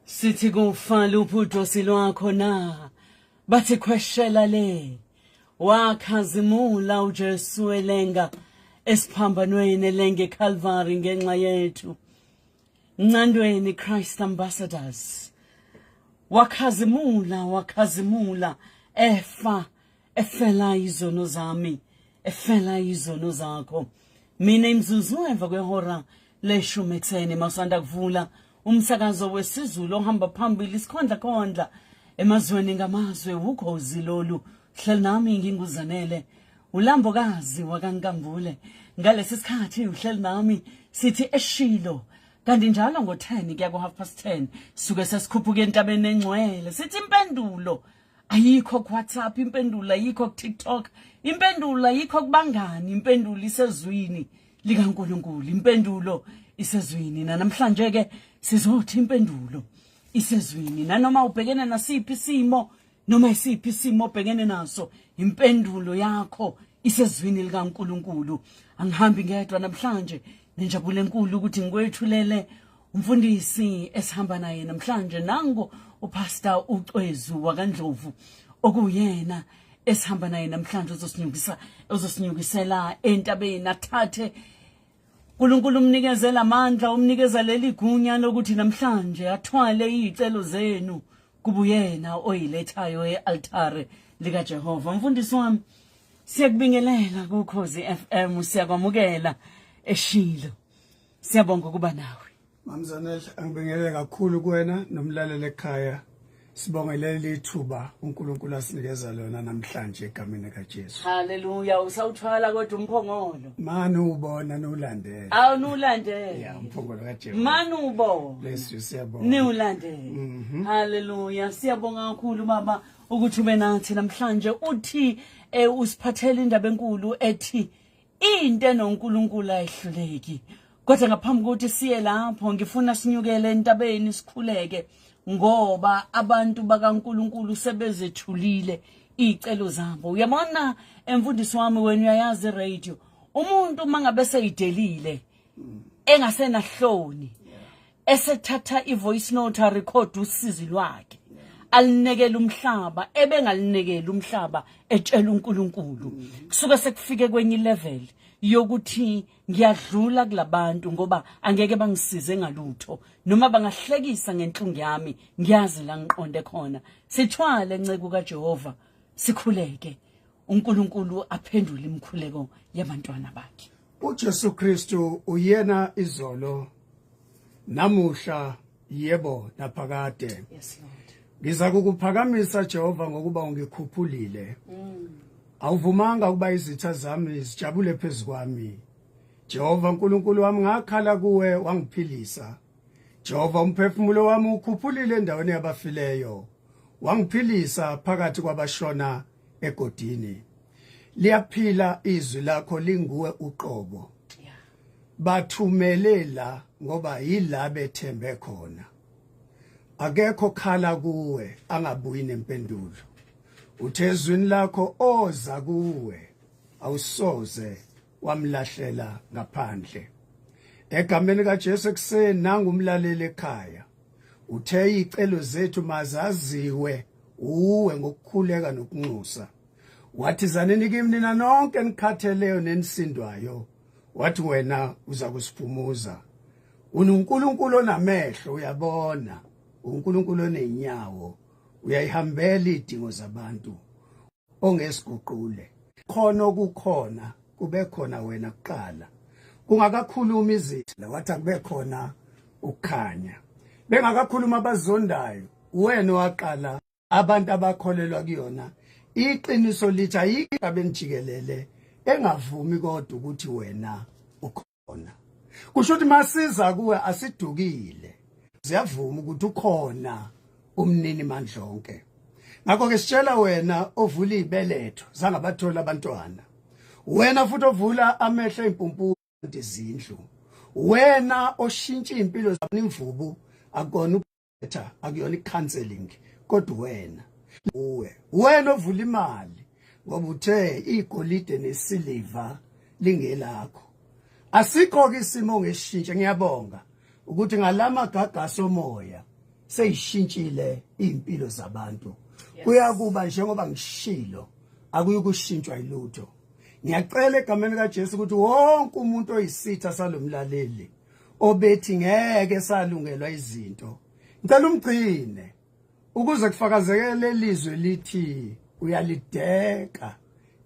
Sithi kufa luphi udosi lwakho na? Bathi khweshela le. Wakhazimula uJesu elenga esiphambanweni elenge eCalvary ngenxa yethu. Ncandweni Christ Ambassadors. Wakhazimula wakhazimula efa efela izono zami efela izono zakho mina imzuzu emva kwehora leshumi ekuseni masanda kuvula umsakazo wesizulu ohamba phambili isikhondla khondla emazweni ngamazwe ukhozi lolu hleli nami nginguzanele ulambokazi wakankambule ngalesi sikhathi uhleli nami sithi eshilo kanti njalo ngo-10 kuya ku-half past 10 suke sesikhuphuka entabeni engcwele sithi impendulo ayikho ku-WhatsApp, impendulo ayikho ku-TikTok, impendulo ayikho kubangani, impendulo isezwini likaNkulunkulu, impendulo isezwini. Namhlanje ke sizothi impendulo isezwini, nanoma ubhekene nasiphi isimo noma isiphi isimo obhekene naso, impendulo yakho isezwini likaNkulunkulu. Angihambi ngedwa namhlanje, nenjabulo enkulu ukuthi ngikwethulele umfundisi esihamba naye namhlanje nangu uPastor uCwezu wakaNdlovu okuyena esihamba naye namhlanje uzosinyukisa uzosinyukisela entabeni athathe uNkulunkulu umnikezela amandla umnikeza leli gunya lokuthi namhlanje athwale izicelo zenu kubuyena oyilethayo ealtare likaJehova. Mfundisi wami, siyakubingelela kuKhozi FM, siyakwamukela eShilo. Siyabonga ukuba nawe. Mamzanele, angibingelele kakhulu kuwena nomlaleli ekhaya. Sibonge leli thuba uNkulunkulu asinikeza lona namhlanje egameni kaJesu. Haleluya, usawuthwala kodwa umphongolo. Mani ubona nulandela. Awu nulandela. Yeah, umphongolo kaJehova. Mani ubona. Bless you, siyabonga. Niwulandela. Haleluya, siyabonga kakhulu baba ukuthi ube nathi namhlanje uthi usiphathele indaba enkulu ethi into enoNkulunkulu ayihluleki. Kodwa ngaphambi kokuthi siye lapho ngifuna sinyukele entabeni sikhuleke ngoba abantu bakaNkulunkulu sebezethulile iy'celo zabo. Uyabona emfundisi wami, wena uyayazi iradio, umuntu uma ngabe seyidelile engasenahloni esethatha i-voice note arekhode usizi lwakhe alinekela umhlaba ebengalinekela umhlaba etshela uNkulunkulu, kusuke sekufike kwenye level yokuthi ngiyadlula kulabantu ngoba angeke bangisize ngalutho noma bangahlekisa ngenhlungu yami, ngiyazi la ngiqonde khona. Sithwale nceku kaJehova, sikhuleke uNkulunkulu aphendule imikhuleko yabantwana bakhe. uJesu Kristu uyena izolo namuhla yebo naphakade. Yes Lord. Ngiza kukuphakamisa Jehova ngokuba ungikhuphulile. Awuvumanga ukuba izitha zami zijabule phezu kwami. Jehova uNkulunkulu wami, ngakhala kuwe wangiphilisa. Jehova, umphefumulo wami ukhuphulile endaweni yabafileyo. Wangiphilisa phakathi kwabashona egodini. Liyaphila izwi lakho, linguwe uqobo. Bathumele la ngoba yila bethembe khona. Akekho khala kuwe angabuyi nempendulo. Uthe ezwini lakho oza kuwe awusoze wamlahlela ngaphandle. Egameni kaJesu ekuseni nangumlaleli ekhaya. Uthe izicelo zethu mazaziwe uwe ngokukhuleka nokunxusa. Wathi zanini kimi nina nonke nikhatheleyo nenisindwayo. Wathi wena uza kusiphumuza. UNkulunkulu onamehlo uyabona, uNkulunkulu onenyawo uyayihambela idingo zabantu ongesiguqule. Khona okukhona kube khona wena kuqala. Kungakakhuluma izitha wathi akube khona ukukhanya. Bengakakhuluma abazondayo wena waqala abantu abakholelwa kuyona. Iqiniso lithi ayikho abenijikelele engavumi kodwa ukuthi wena ukhona. Kusho ukuthi masiza kuwe asidukile. Siyavuma ukuthi ukhona umnini mandlonke. Ngakho ke sitshela wena ovula ibeletho zangabathola abantwana. Wena futhi ovula amehlo impumputhe izindlu. Wena oshintsha impilo zabanimvubu akona ukuthetha akuyona icounseling kodwa wena uwe wena ovula imali ngoba uthe igolide nesiliva lingelakho. Asikho ke isimo ngeshintshe. Ngiyabonga ukuthi ngalama gagasi omoya seyishintshile impilo zabantu. Kuyakuba njengoba ngishilo akuyukushintshwa ilutho. Ngiyacela egameni kaJesu ukuthi wonke umuntu oyisitha salomlaleli obethi ngeke salungelwa izinto, ngicela umgcine ukuze kufakazeke lelizwe lithi uyalideka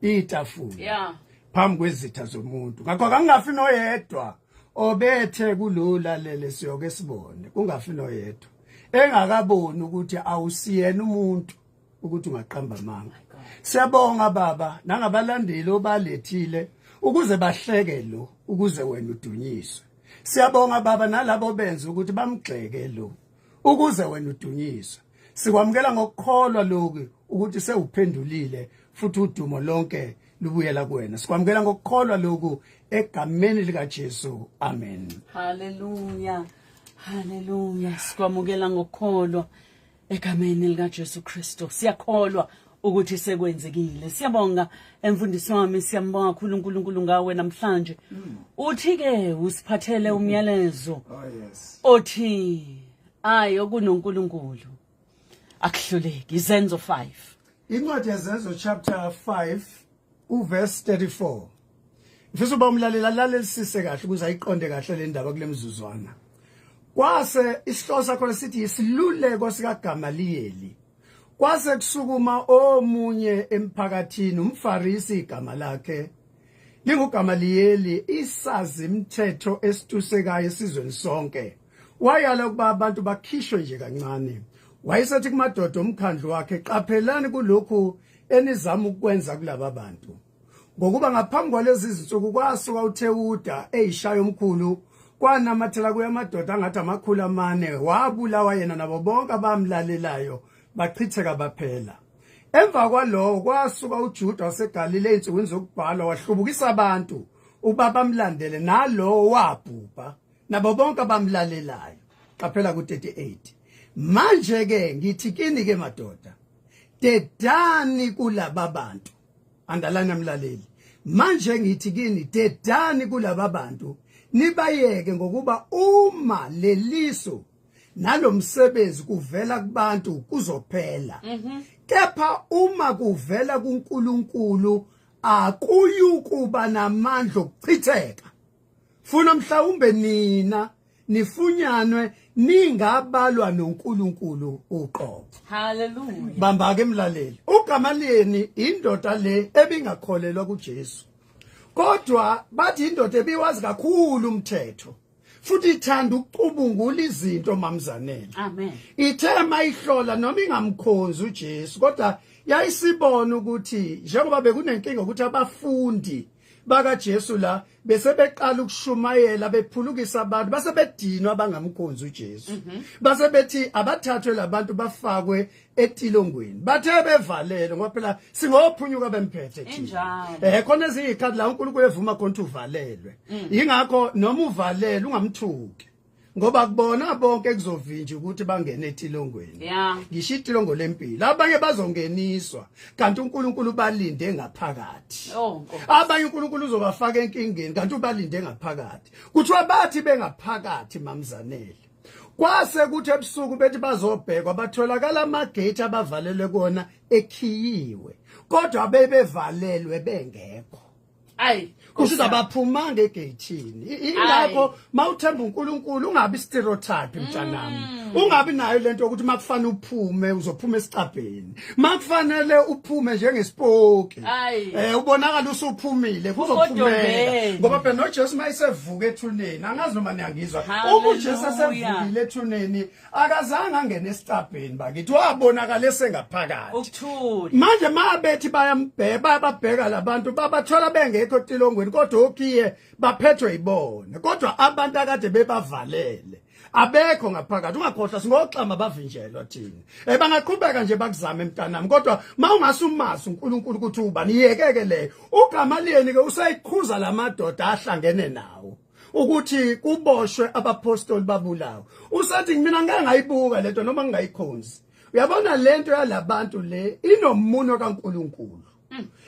itafula phambi kwezitha zomuntu. Ngakho kangafi noyedwa obethe kulula lele siyoke sibone, kungafi noyedwa engakaboni ukuthi awusiyena umuntu ukuthi ungaqamba amanga. Siyabonga baba nangabalandeli obalethile ukuze bahleke lo ukuze wena udunyiswe. Siyabonga baba nalabo benza ukuthi bamgxeke lo ukuze wena udunyiswe. Sikwamukela ngokukholwa lokhu ukuthi sewuphendulile futhi udumo lonke lubuyela kuwena. Sikwamukela ngokukholwa lokhu egameni likaJesu. Amen. Haleluya. Haleluya. Sikwamukela ngokukholwa egameni likaJesu Kristu. Siyakholwa ukuthi sekwenzekile. Siyabonga emfundisi wami, siyambonga kakhulu uNkulunkulu ngawe namhlanje. Uthi ke usiphathele umyalezo. Oh yes. Othi ayi okunoNkulunkulu akuhluleki. Izenzo 5. Incwadi yeZenzo chapter 5 uverse 34. Ngifisa uba umlaleli alalelisise kahle ukuze ayiqonde kahle le ndaba kule mzuzwana. Kwase isihloko sakho sithi isiluleko sikaGamaliyeli. Kwase kusukuma omunye emphakathini umFarisi igama lakhe linguGamaliyeli, isazi imthetho esitusekayo esizweni sonke. Wayala ukuba abantu bakhishwe nje kancane. Wayesethi kumadoda omkhandlu wakhe, qaphelani kulokhu enizama ukwenza kulaba bantu. Ngokuba ngaphambi kwalezi zinsuku kwasuka uThewuda eyishaya omkhulu kwanamathela kuye amadoda angathi 400, wabulawa yena nabo bonke abamlalelayo bachitheka baphela. Emva kwalowo kwasuka uJuda waseGalile ezinsukwini zokubhalwa wahlubukisa abantu ukuba bamlandele, nalowo wabhubha nabo bonke abamlalelayo. Qaphela ku-38. Manje ke ngithi kini ke madoda, dedani kulaba bantu. Andalana mlaleli. Manje ngithi kini dedani kulaba bantu nibayeke, ngokuba uma leliso nalomsebenzi kuvela kubantu kuzophela. Kepha uma kuvela kuNkulunkulu akuyukuba namandla okuchitheka. Funa mhlawumbe nina nifunyanwe ningabalwa noNkulunkulu uqobo. Hallelujah. Bamba ke mlaleli. uGamaliyeli indoda le ebingakholelwa kuJesu. Kodwa bathi indoda ebiwazi kakhulu umthetho. Futhi ithanda ukucubungula izinto mamzanele. Amen. Ithe mayihlola noma ingamkhonzi uJesu kodwa yayisibona ukuthi njengoba bekunenkinga ukuthi abafundi bakaJesu la bese beqala ukushumayela bephulukisa abantu base bedinwa bangamkhonzi uJesu. Base bethi abathathwe labantu bafakwe etilongweni. Bathe bevalele ngoba phela singophunyuka bemphethe thina. Khona ezikhathi la uNkulunkulu evuma khona ukuthi uvalelwe. Ingakho noma uvalele ungamthuki. Ngoba kubona bonke kuzovinja ukuthi bangene etilongweni. Ngisho itilongo lempilo. Abanye bazongeniswa kanti uNkulunkulu balinde ngaphakathi. Abanye uNkulunkulu uzobafaka enkingeni kanti ubalinde ngaphakathi. Kuthiwa bathi bengaphakathi mamzanele. Kwase kuthi ebusuku bethi bazobhekwa batholakala amagate abavalelwe kona ekhiyiwe. Kodwa bebevalelwe bengekho. Ayi. Kusho abaphumanga egeyithini. Ingakho mawuthemba uNkulunkulu ungabi stereotype mntanami. Ungabi nayo lento yokuthi makufanele uphume uzophuma esicabheni. Makufanele uphume njengesipoki. Ubonakala usuphumile kuzophumela. Ngoba phela noJesu mayisevuka ethuneni angazi noma niyangizwa. Uma uJesu esevukile ethuneni akazange angene esicabheni bakithi wabonakala esengaphakathi. Ukuthula. Manje mabethi bayambheka bayababheka labantu babathola bengekho etilongweni kodwa okhiye baphethwe yibona kodwa abantu akade bebavalele abekho ngaphakathi. Ungakhohlwa singoxama bavinjelwa thina. Bangaqhubeka nje bakuzame mntanami kodwa mawungasumazi uNkulunkulu ukuthi ubani yekeke leyo. uGamaliyeni ke usayikhuza lamadoda ahlangene nawo ukuthi kuboshwe abapostoli babulawa. Usathi mina ngeke ngayibuka lento noma ngingayikhonzi. Uyabona lento yalabantu le inomuno kaNkulunkulu.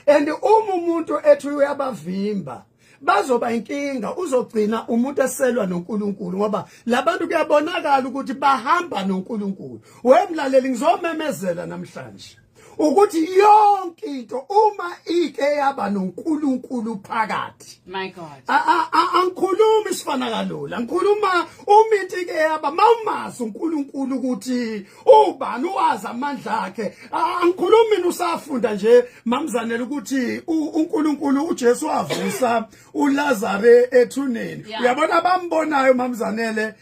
And uma umuntu ethi uyabavimba bazoba inkinga, uzogcina umuntu eselwa noNkulunkulu ngoba labantu kuyabonakala ukuthi bahamba noNkulunkulu. Wemlaleli ngizomemezela namhlanje ukuthi yonke into uma ike yaba noNkulunkulu phakathi. My God. Angikhulumi sifana kalula. Ngikhuluma uma into ike yaba mawumazi uNkulunkulu ukuthi ubani uwazi amandla akhe. Angikhulumi mina usafunda nje mamzanele ukuthi uNkulunkulu uJesu wavusa uLazare ethuneni. Uyabona bambonayo mamzanele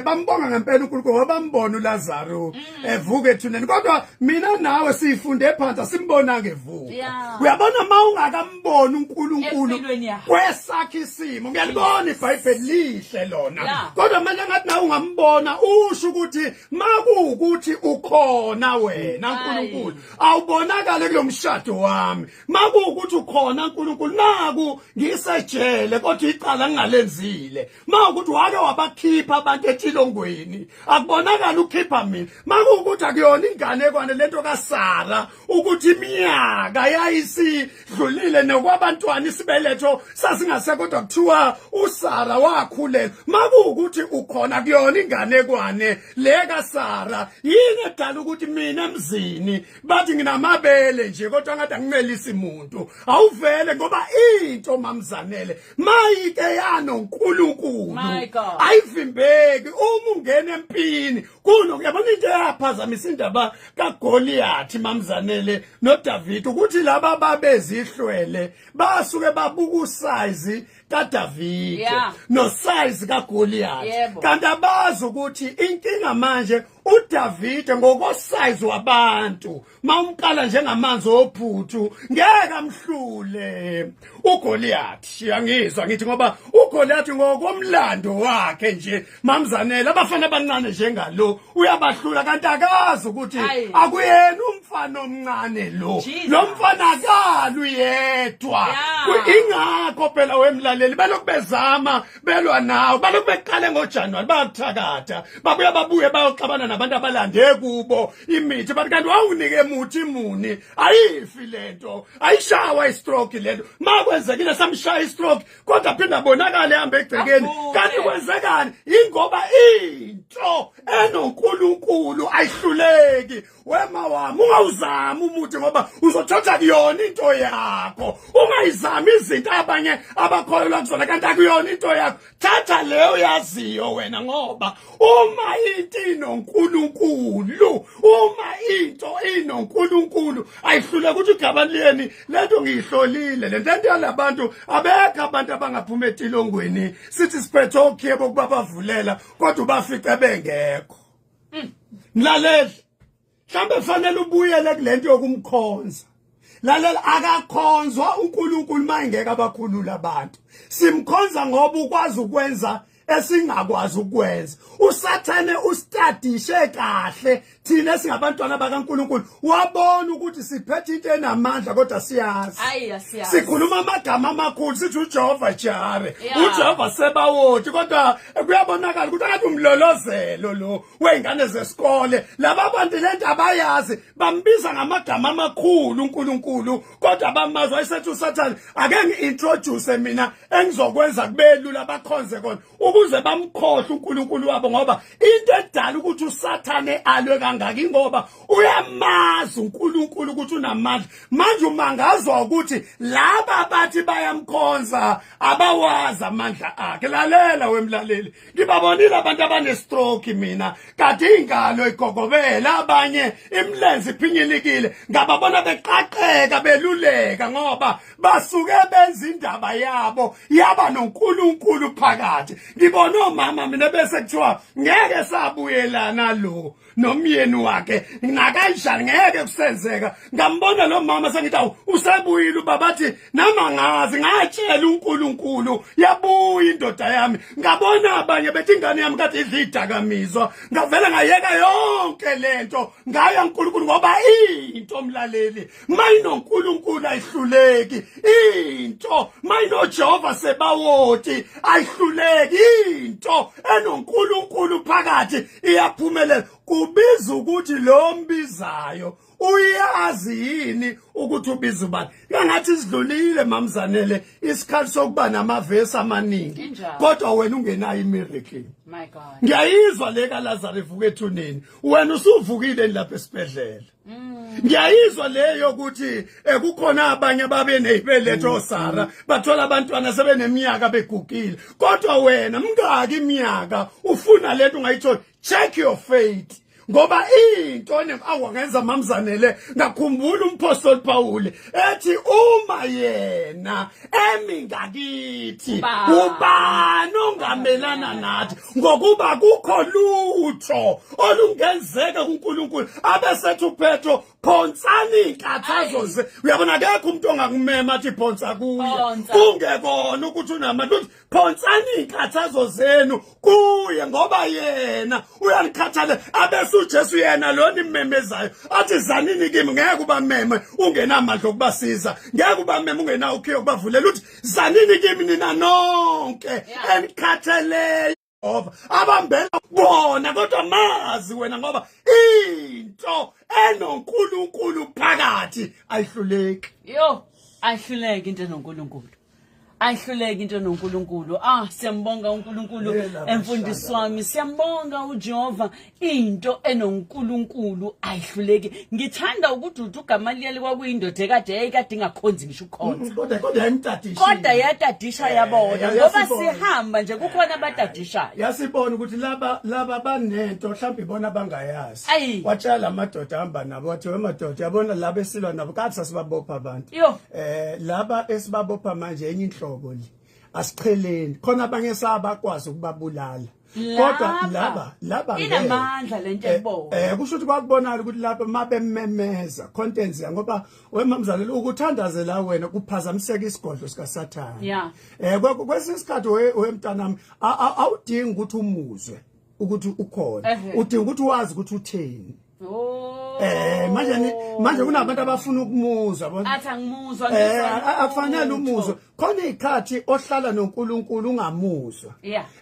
bambonga ngempela uNkulunkulu ngoba bambona uLazaro evuka ethuneni kodwa mina nawe sifunde phansi asimbonanga evuka. Uyabona mawungakamboni uNkulunkulu kwesakhe isimo ngiyalibona iBhayibheli lihle lona kodwa manje ngathi nawe ungambona usho ukuthi makuwukuthi ukhona wena uNkulunkulu awubonakale kulomshado wami. Makuwukuthi ukhona uNkulunkulu naku ngisejele kodwa icala ngingalenzile. Mawukuthi wake wabakhipha abantu etilongweni akubonakala ukhipha mina. Makuwukuthi akuyona inganekwane lento kaSara ukuthi iminyaka yayisidlulile nokwabantwana isibeletho sasingasekho kodwa kuthiwa uSara wakhulela. Makuwukuthi ukhona kuyona inganekwane le kaSara yini edala ukuthi mina emzini bathi nginamabele nje kodwa ngathi angimelisi umuntu. Awuvele ngoba into mamzanele mayike yanoNkulunkulu ayivimbeki. Uma ungena empini kuno uyabona into eyaphazamisa indaba kaGoliath mamzanele noDavid ukuthi laba babezihlwele basuke babuka usize kaDavid no size kaGoliath kanti abazi ukuthi inkinga manje uDavid ngokosize wabantu mawumqala njengamanzi ophuthu ngeke amhlule uGoliath. Uyangizwa ngithi ngoba uGoliath ngokomlando wakhe nje mamzanele abafana abancane njengalo uyabahlula kanti akazi ukuthi akuyena umfana omncane lo lo mfana akalu yedwa. Ingakho phela wemlaleli balokhu bezama belwa nawo balokhu beqale ngoJanuary bayakuthakatha babuya babuye bayoxabana nabantu abalande kubo imithi bathi kanti wawunike muthi muni ayifi lento ayishawa istroke lento makwenzekile samshaya istroke kodwa phinda bonakale ehamba egcekeni kanti kwenzekani ingoba into enoNkulunkulu ayihluleki. Wema wami ungawuzami umuthi ngoba uzothatha kuyona into yakho. Ungayizami izinto abanye abakholelwa kuzona kanti akuyona into yakho. Thatha leyo yaziyo wena ngoba uma into inoNkulunkulu uma into inoNkulunkulu ayihlule ukuthi uGabaliyeni lento ngiyihlolile le nto yalabantu abekho abantu abangaphuma etilongweni sithi siphethe okhiye bokuba bavulela kodwa ubafice bengekho. Mlaleli mhlambe fanele ubuyele kulento yokumkhonza. Lalela akakhonzwa uNkulunkulu mayingeke abakhulula abantu. Simkhonza ngoba ukwazi ukwenza esingakwazi ukwenza. uSathane ustadishe kahle thina singabantwana bakaNkulunkulu wabona ukuthi siphethe into enamandla kodwa siyazi. Sikhuluma amagama amakhulu sithi uJehova Jare, uJehova Sebawoti kodwa kuyabonakala ukuthi akathi umlolozelo lo wengane zesikole. Laba bantu lento abayazi bambiza ngamagama amakhulu uNkulunkulu kodwa bamazi. Wayesethi uSathane ake ngiintroduce mina engizokwenza kubelula bakhonze kona. Ukuze bamkhohle uNkulunkulu wabo, ngoba into edala ukuthi uSathane alwe kangaka ingoba uyamazi uNkulunkulu ukuthi unamandla. Manje umangazwa ukuthi laba bathi bayamkhonza abawazi amandla akhe. Lalela wemlaleli, ngibabonile abantu abanestroke mina, kade ingalo igogobela, abanye imilenze iphinyilikile, ngababona beqaqeka beluleka ngoba basuke benza indaba yabo yaba noNkulunkulu phakathi. Ngibona omama mina bese kuthiwa ngeke sabuyelana lo nomyeni wakhe nakanjani, ngeke kusenzeka. Ngambona lo mama sengithi awu usebuyile ubaba, athi nami angazi, ngatshela uNkulunkulu yabuya indoda yami. Ngabona abanye bethi ingane yami kade idla idakamizwa, ngavele ngayeka yonke lento ngaya uNkulunkulu, ngoba into mlaleli mayinoNkulunkulu ayihluleki, into mayinoJehova sebawoti ayihluleki, into enoNkulunkulu phakathi iyaphumelela. Kubiza ukuthi lo mbizayo uyazi yini ukuthi ubiza ubani. Kangathi sidlulile mamzanele isikhathi sokuba namavesi amaningi kodwa wena ungenayo imiracle. My God, ngiyayizwa le kaLazarus evuka ethuneni, wena usuvukile lapha esibhedlela. Ngiyayizwa leyo ukuthi kukhona abanye ababe nezibeletho oSara bathola abantwana sebeneminyaka begugile, kodwa wena mngaki iminyaka ufuna lento ungayitholi. Check your faith, ngoba into awangenza mamzanele ngakhumbula umpostoli Paul ethi uma yena emi ngakithi ubani ongamelana nathi, ngokuba kukho lutho olungenzeka kuNkulunkulu. Abesethi uPetro phonsani inkathazo ze, uyabona akekho umuntu ongakumema athi phonsa kuye, kungekona ukuthi unamandla, uthi phonsani inkathazo zenu kuye ngoba yena uyalikhathalela. Abese uJesu yena lo nimemezayo athi zanini kimi, ngeke ubameme ungenamandla okubasiza, ngeke ubameme ungenawo ukhiye okubavulela, uthi zanini kimi nina nonke enikhatheleyo abambela bona, kodwa mazi wena ngoba into enoNkulunkulu phakathi ayihluleki. Yo, ayihluleki into enoNkulunkulu, ayihluleki into noNkulunkulu. Ah, siyambonga uNkulunkulu emfundisi wami, siyambonga uJehova. Into enoNkulunkulu ayihluleki. Ngithanda ukuthi uthi uGamaliyeli kwakuyindoda ekade yayikade ingakhonzi ngisho ukukhonza, kodwa yayimtadisha, kodwa yatadisha yabona, ngoba sihamba nje kukhona abatadishayo, yasibona ukuthi laba banento mhlawumbe ibona bangayazi. Watshela amadoda ahamba nabo wathi wemadoda, yabona laba esilwa nabo kade sasibabopha abantu, laba esibabopha manje enye inhlobo le, asiqheleni khona abanye sabakwazi ukubabulala, kodwa laba inamandla lento ekubona. Kusho ukuthi kwakubonakala ukuthi laba mabememeza contents, ngoba wemamzalelo ukuthandazela wena kuphazamiseka isigodlo sika Sathane. Kwesinye isikhathi wemntanami awudingi ukuthi umuzwe ukuthi ukhona, udinga ukuthi wazi ukuthi utheni. Manje kunabantu abafuna ukumuzwa bona, athi angimuzwa, akufanele umuzwe. Khona izikhathi ohlala noNkulunkulu ungamuzwa,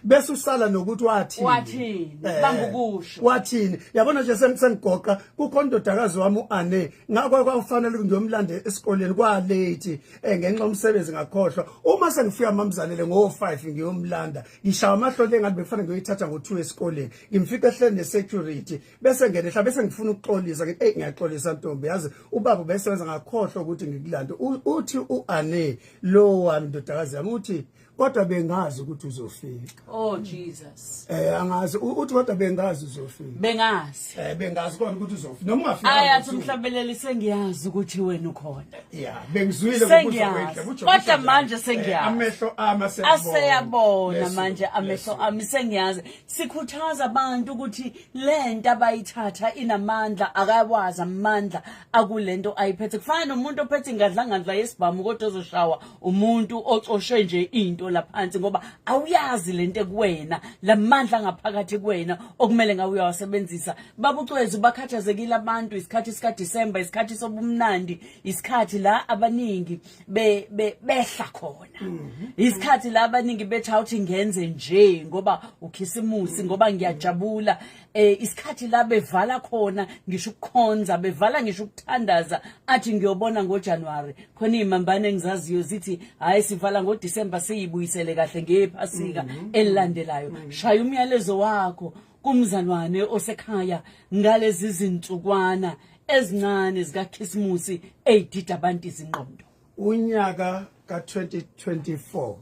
bese usala nokuthi wathini, wathini, bambukusho wathini. Yabona nje sengigoqa kukhona indodakazi wami uAne, ngakho kwakufanele ngiyomlanda esikoleni kwa late ngenxa yomsebenzi ngakhohlwa. Uma sengifika mamzalele ngo5 ngiyomlanda, ngishaya amahlole ngathi bekufanele ngiyoyithatha ngo2 esikoleni, ngimfika ehleli nesecurity, bese ngene hla bese ngifuna ukuxolisa, ngithi hey ngiyaxolisa ntombi, yazi ubaba ubesebenza ngakhohlwa ukuthi ngikulande. Uthi uAne lo wami ndodakazi yami, uthi kodwa bengazi ukuthi uzofika. Oh Jesus. Angazi uthi kodwa bengazi uzofika. Bengazi. Bengazi kodwa ukuthi uzofika noma ungafika. Ayathi umhlabeleli sengiyazi ukuthi wena ukhona. Yeah, bengizwile ngokuza kwendle. Kodwa manje sengiyazi. Amehlo ami aseyabona manje, amehlo ami sengiyazi. Sikhuthaza abantu ukuthi lento abayithatha inamandla, akawazi amandla akulento ayiphethe. Kufana nomuntu ophethe ingadlangadla yesibhamu kodwa ozoshawa umuntu ocoshe nje into laphansi, ngoba awuyazi lento ekuwena, lamandla ngaphakathi kuwena okumele ngawe uyawasebenzisa. Babucwezi bakhathazekile abantu, isikhathi sika December, isikhathi sobumnandi, isikhathi la abaningi behla khona, isikhathi la abaningi bethi awuthi ngenze nje ngoba ukhisimusi, ngoba ngiyajabula. Isikhathi la bevala khona ngisho ukukhonza, bevala ngisho ukuthandaza, athi ngiyobona ngoJanuary. Khona imambane engizaziyo zithi hayi sivala ngoDecember siyibu ayibuyisele kahle ngephasika elilandelayo. Shaya umyalezo wakho kumzalwane osekhaya ngalezi zinsukwana ezincane zikaKhisimusi eyidida abantu izingqondo. Unyaka ka-2024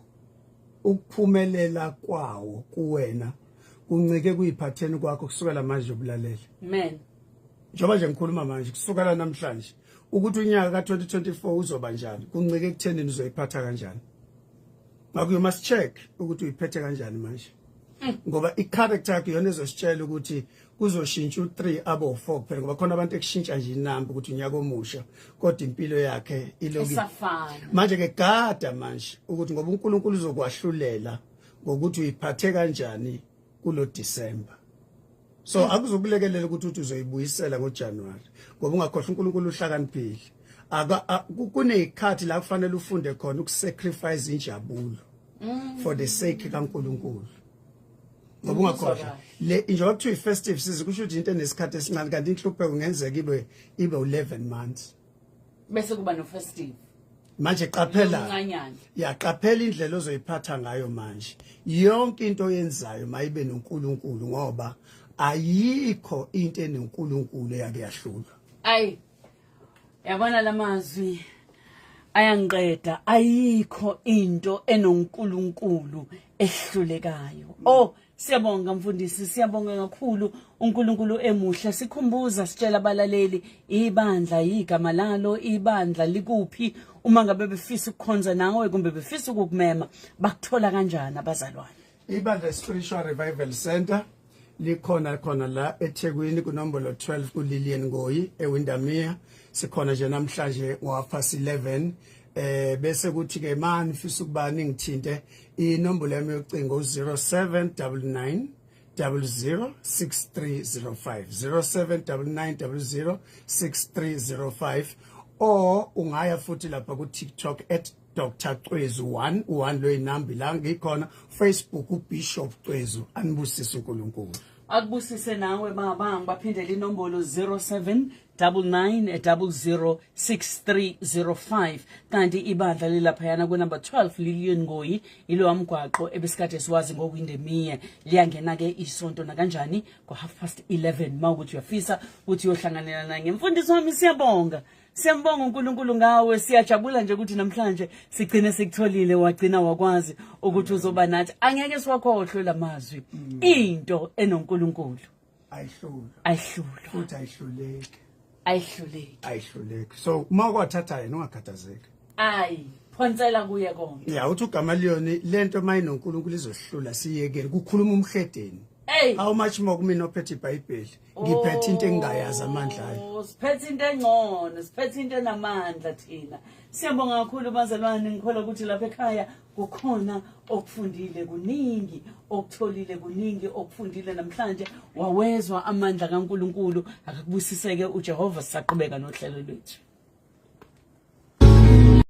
ukuphumelela kwawo kuwena kuncike kuyiphatheni kwakho kusukela manje ubulalela. Amen. Njengoba nje ngikhuluma manje, kusukela namhlanje, ukuthi unyaka ka-2024 uzoba njani kuncike ekuthenini uzoyiphatha kanjani. Ngakho you must check ukuthi uyiphethe kanjani manje, ngoba i-character yakho iyona ezositshela ukuthi kuzoshintsha u-3 abo 4 kuphela, ngoba khona abantu ekushintsha nje inamba ukuthi unyaka omusha, kodwa impilo yakhe iloku Isafana. Manje ke gada manje ukuthi ngoba uNkulunkulu uzokwahlulela ngokuthi uyiphathe kanjani kulo December. So akuzokulekelela ukuthi uthi uzoyibuyisela ngoJanuary, ngoba ungakhohlwa uNkulunkulu uhlakaniphile. Kunezikhathi la kufanele ufunde khona ukusacrifice injabulo for the sake kaNkulunkulu, ngoba ungakhohlwa le njengoba kuthiwa i-festive season, kusho ukuthi into enesikhathi esincane, kanti inhlupheko kungenzeka ibe u-11 months. Bese kuba no festive. Manje qaphela. Omncanyana. Yaqaphela indlela ozoyiphatha ngayo manje. Yonke into oyenzayo mayibe noNkulunkulu, ngoba ayikho into enoNkulunkulu eyake yahlulwa. Ayi, yabona lamazwi ayangiqeda. Ayikho into enoNkulunkulu ehlulekayo. Oh, siyabonga mfundisi, siyabonga kakhulu. UNkulunkulu emuhle sikhumbuza, sitshela abalaleli ibandla, igama lalo ibandla likuphi, uma ngabe befisa ukukhonza nawe kumbe befisa ukukumema, bakuthola kanjani abazalwane? Ibandla Spiritual Revival Center likhona khona la eThekwini, kunombolo 12 kuLilian Ngoyi eWindermere. Sikhona nje namhlanje ngo past 11. Bese kuthi ke mani ufisa ukuba ningithinte, inombolo yami yocingo 0799 006305, 0799 006305, or ungaya futhi lapha ku TikTok @DrCwezu 1 1, lo inamba la ngikhona, Facebook uBishop Cwezu. Anibusise uNkulunkulu. Akubusise nawe baba. Ngibaphindela inombolo, 07 99006305, kanti ibandla lilaphayana kunumber 12 Lilian Ngoyi, ilo mgwaqo ebesikade siwazi ngoWindermere. Liyangena ke isonto nakanjani ngo half past 11, mawukuthi uyafisa ukuthi uyohlanganela naye. Ngemfundiso wami, siyabonga, siyambonga uNkulunkulu ngawe. Siyajabula nje ukuthi namhlanje sigcine sikutholile, wagcina wakwazi ukuthi uzoba nathi. Angeke siwakhohlwe lamazwi, into enoNkulunkulu ayihlulwa. Ayihlulwa. Futhi ayihluleki. Ayihluleki. Ayihluleki. So uma kwathatha yena, ungakhathazeki. Ayi, phonsela kuye konke. Ya, uthi uGamaliyoni, lento mayinoNkulunkulu izohlula, siyekele kukhuluma umhedeni. Hey. How much more kumina ophethe iBhayibheli? Ngiphethe into engingayazi amandla ayo. Oh, siphethe into engcono, siphethe into enamandla thina. Siyabonga kakhulu bazalwane. Ngikholwa ukuthi lapha ekhaya kukhona okufundile, kuningi okutholile, kuningi okufundile namhlanje, wawezwa amandla kaNkuluNkulu. Akakubusiseke uJehova, sisaqhubeka nohlelo lwethu.